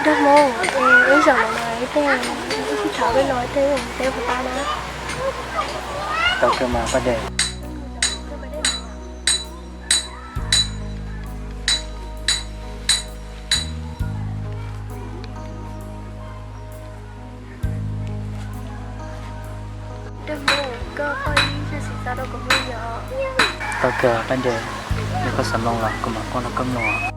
Nraug Hmoob, wb zaum los no ib teg, wb sib tham ua luaj no ib teg, wb mus teb puas tau na? Tau kawg mas Paj Dej. Nraug Hmoob, koj poj ib zaj xwm txog rau kuv mloog yom? Tau kawg Paj Dej, yog koj xav mloog los kuv mam poj rau koj mloog.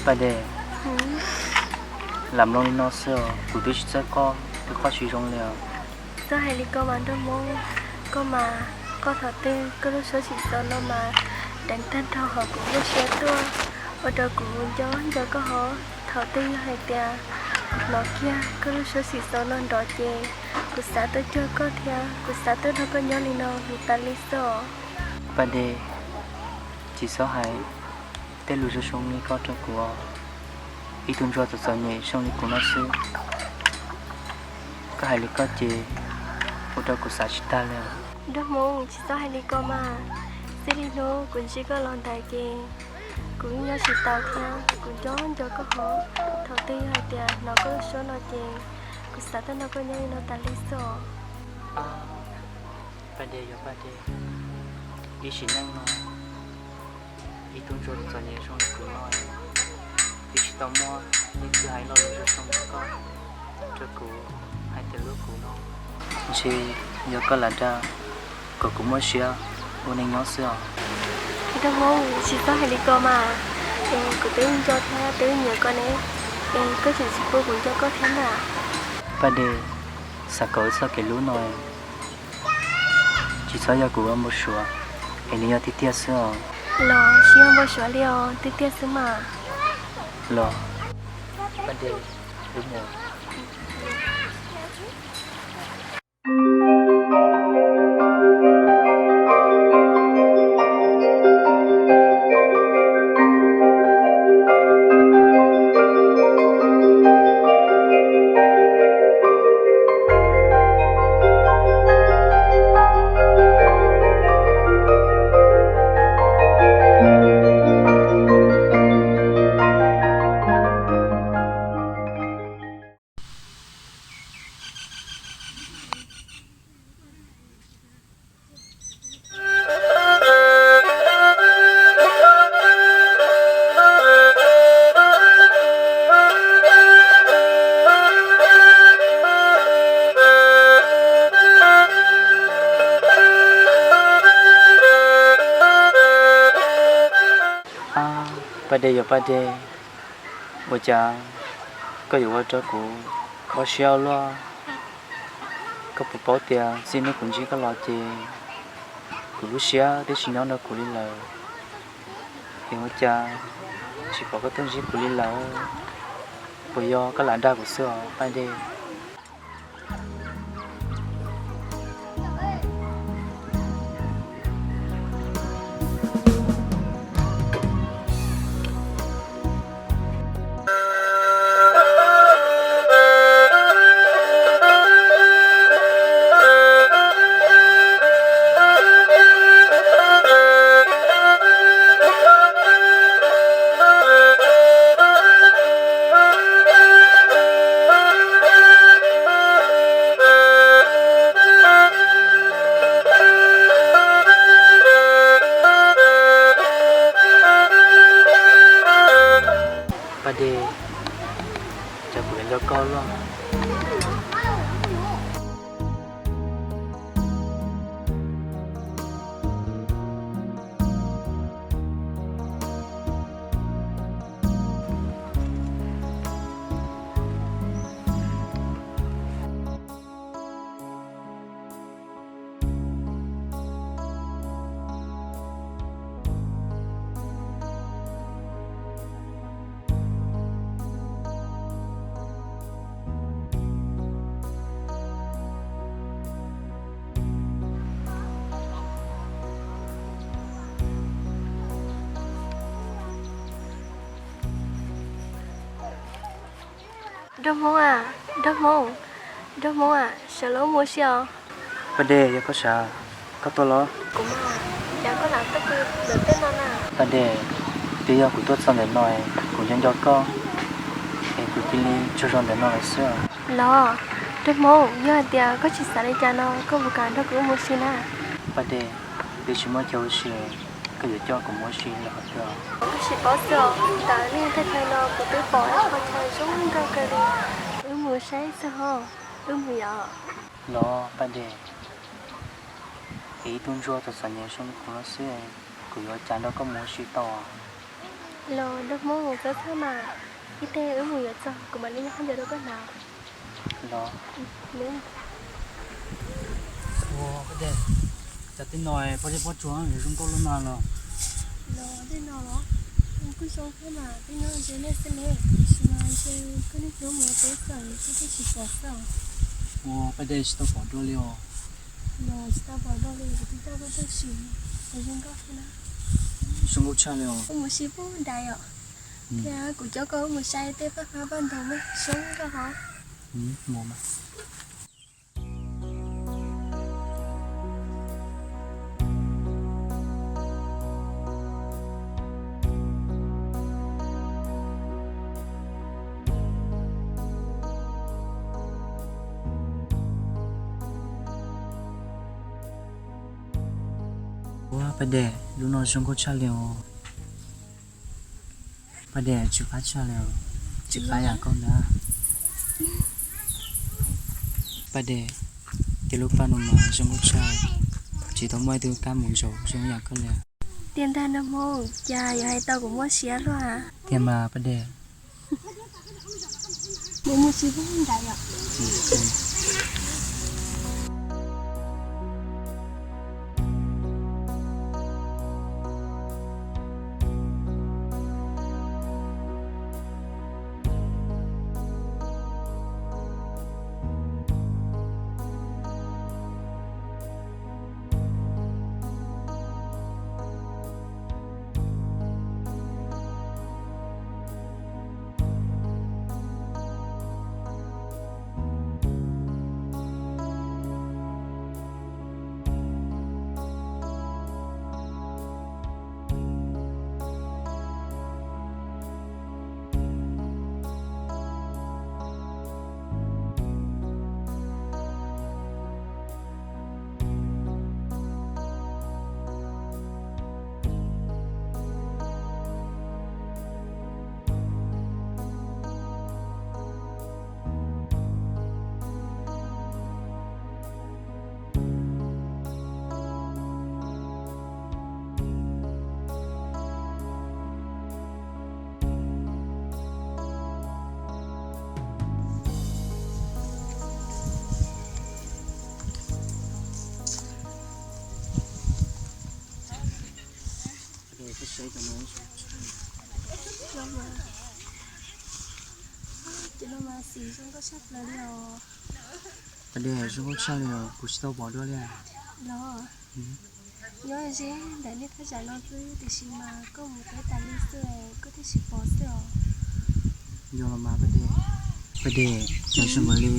Paj Dej, lam mloog li no xwb os, kuv twb tsis txawj qoj, twb qoj tsis zoo li os. Txhob hais li ko mas Nraug Hmoob, koj mas qoj thaum twg koj lub suab tsim txom no mas deev tag nrho hauv kuv lub siab tuaj, ua rau kuv nco nco koj hov. Thaum twg yog hais tias kuv hnov kiag koj lub suab tsim txom no nrov ces kuv xav tuaj cuag koj thiab kuv xav tuaj nrog koj nyob li no mus tas li xwb os. Paj Dej, tsis txhob hais tej lus zoo zoo li koj rau kuv os. Ib tug ntsuag txom txom nyem zoo li kuv no xwb, koj hais li koj ces ua rau kuv xav tsis tag li. Nraug Hmoob, tsis txhob hais li ko mas. Txij li hnub kuv ntsib koj los ntawd ces kuv yeej nyob tsis tau thiab, kuv nco nco koj hov. Thaum twg yog hais tias hnov koj lub suab no ces kuv xav tuaj nrog koj nyob li no tas li xwb os. Paj Dej, yog Paj Dej, ib sim neej no ib tug ntsuag txom nyem zoo li kuv no twb tsis tau muaj leej twg hais lo lus zoo zoo li koj rau kuv, hais tias hlub kuv no. Ntshe yog koj lam dag kom kuv muaj siab ua neej nyob xwb os. Nraug Hmoob, tsis txhob hais li ko mas. Kuv twb nco thiab twb nyiam koj ne, es koj tseem tsis pub kuv nco koj thiab ntag. Paj Dej, xav kom wb txoj kev hlub no tsis txhob yog kuv ua npau suav, es nws yog tiag tiag xwb os. Los tsis yog npau suav li os, tiag tiag xwb mas. Los, Paj Dej, wb mus. Paj Dej, yog Paj Dej, ua cas koj yuav ua rau kuv kho siab ua luaj? Koj puas paub tias txij hnub kuv ntsib koj los ces kuv lub siab twb tsis nyob nrog kuv li lawm. Es ua cas tsis pom koj tuaj ntsib kuv li lawm? Puas yog koj lam dag kuv xwb os Paj Dej? Paj Dej, cas kuv yuav nco koj luaj. Nraug Hmoob a, Nraug Hmoob, Nraug Hmoob a, sawv los mus ua si os. Paj Dej, yog koj sawv, koj tuaj los? Kuv mas, cas koj lam tuaj pw ntawm tej no na? Paj Dej, twb yog kuv tuaj txog ntawm no, kuv nco nco koj, es kuv cia li tsaug zog ntawm no lawm xwb. Los, Nraug Hmoob, yog hais tias koj tsis xav li cas no koj puas kam nrog kuv wb mus ua si na? Paj Dej, twb tsis muaj chaw ua si, koj yuav coj kuv mus ua si los hais tias. Koj tsis paub xwb os, ntawm nej thaj chaw no kuv twb pom qhov chaw zoo nkauj kawg li. Wb mus saib txog ho, wb mus yom. Los Paj Dej, es ib tug ntsuag txom txom nyem zoo li kuv no xwb, kuv yuav cas nrog koj mus ua si tau? Los Nraug Hmoob, txhob txhawj mas, ib pliag wb mus yuav txog kuv mam li nqa khaub ncaws rau koj hnav. Los. Ua, Paj Dej, cas tej no pob zeb pob tsuas yuav zoo nkauj luaj na los? Los tej no los, kuj zoo thiab mas, tej no ces nej xwb ne, tiam sis mas ntshe koj niag hlub mus teb xwb, koj twb tsis pom xwb os. Ua, Paj Dej, tsis tau pom dua li os. Los tsis tau pom dua li, kuv twb coj koj tuaj sim, kuv zoo nkauj thiab na. Zoo nkauj tshaj li os. Wb mus si pub nrad yom. Thiab kuv coj koj wb mus saib tej paj fab paj ntoo mas zoo nkauj hov. Mus mas. Ua, Paj Dej, lub no zoo nkauj tshaj li os. Paj Dej, tsw qab tshaj li os, tsw qab yam koj ntag. Paj Dej, tej lub paj no mas zoo nkauj tshaj, tsis tau muaj ib tug kab mus zaum zoo yam koj li. Tiag ntag Nraug Hmoob, cas yuav hais tau kuv muaj siab luaj. Tiag mas Paj Dej. Mus mus tsis pub nrad yom. Ces no mas xim zoo nkauj tshaj plaws li os. Pas Dej, zoo nkauj tshaj li os, kuv tsis tau pom dua li. Los, nyob ze ntawm nej thaj tsam no xwb tiam sis mas koj mus teb tas li xwb koj thiaj tsis pom xwb os. Yog los mas Pas Dej, Pas Dej, yog zoo nkaus li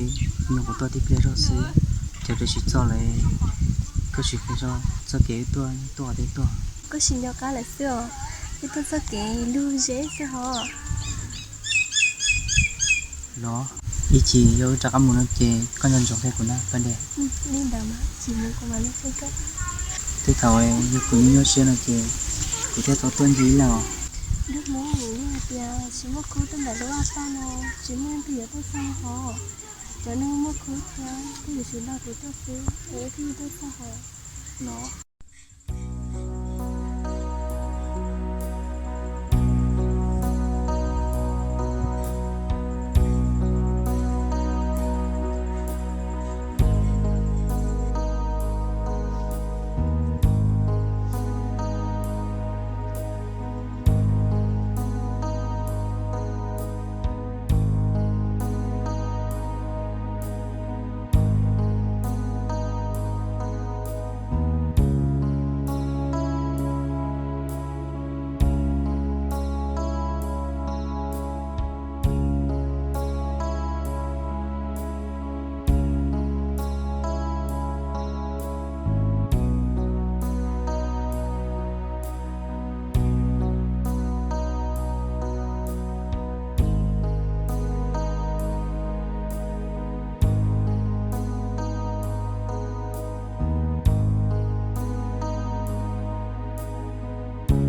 nyuam qhuav tuaj tib pliag zog xwb, cas peb tsis txog lawm, koj tsis qhia txoj kev tuaj tuaj qhov twg tuaj. Koj tsis nco qab lawm xwb os, wb tuaj txoj kev lug zeb xwb hos. Los, ib chim yog wb rov qab mus no ces koj nco ntsoov qhia kuv na Pas Dej. Li ntawd mas tsis mus kuv mam li qhia koj. Tej thaum yog kuv nyuaj nyuaj siab no ces kuv thiaj tau tuaj ncig ib leeg os. Dej Hmoob, yeej hais tias tsis muaj khub tuaj ntawm lub vaj paj no, tsis muaj leej twg yuav tuaj txog hos. Cov neeg muaj khub thiab thiaj yuav tsis nrog kuv tuaj xwb, es wb thiaj li tuaj txog hos. Los.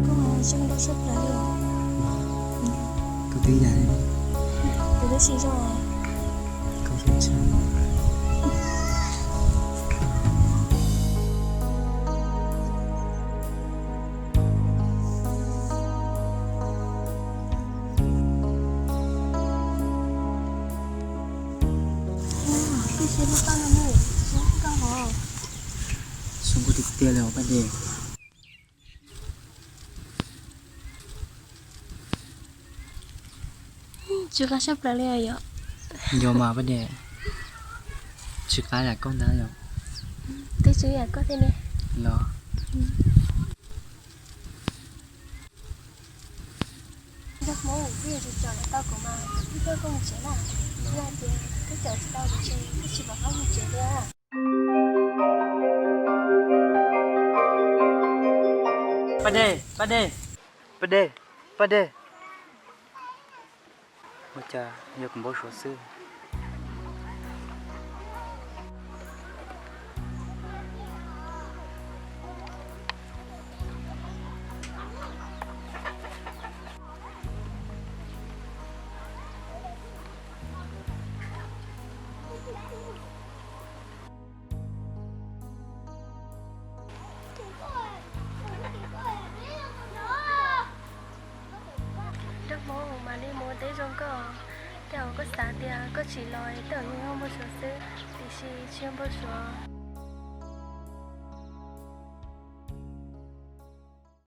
Koj zoo nkauj tshaj plaws li os. Koj twb yam li, kuv twb tsis zoo. Koj zoo tshaj. Koj saib lub paj no ne, zoo nkauj hos. Zoo nkauj tiag tiag li os Pas Dej. Tsw qab tshaj plaws li os yom. Yog mas Pas Dej, tsw qab yam koj ntag yom. Twb tsw yam koj thiab ne. Los. Dej Hmoob, twb yuav tsis tsom lawm tau kuv mas kuv twb coj koj mus tsev na. Yog tias koj coj tsis tau kuv ces koj tsis pom qab mus tsev li. Pas Dej, Pas Dej, Pas Dej, Pas Dej. Ua cas yog kuv npau suav xwb. Dej Hmoob, mam li mus ua teb zoo koj. Tej zaum koj xav tias koj tsis los tej zaum yog npau suav xwb, tiam sis tsis yog npau suav.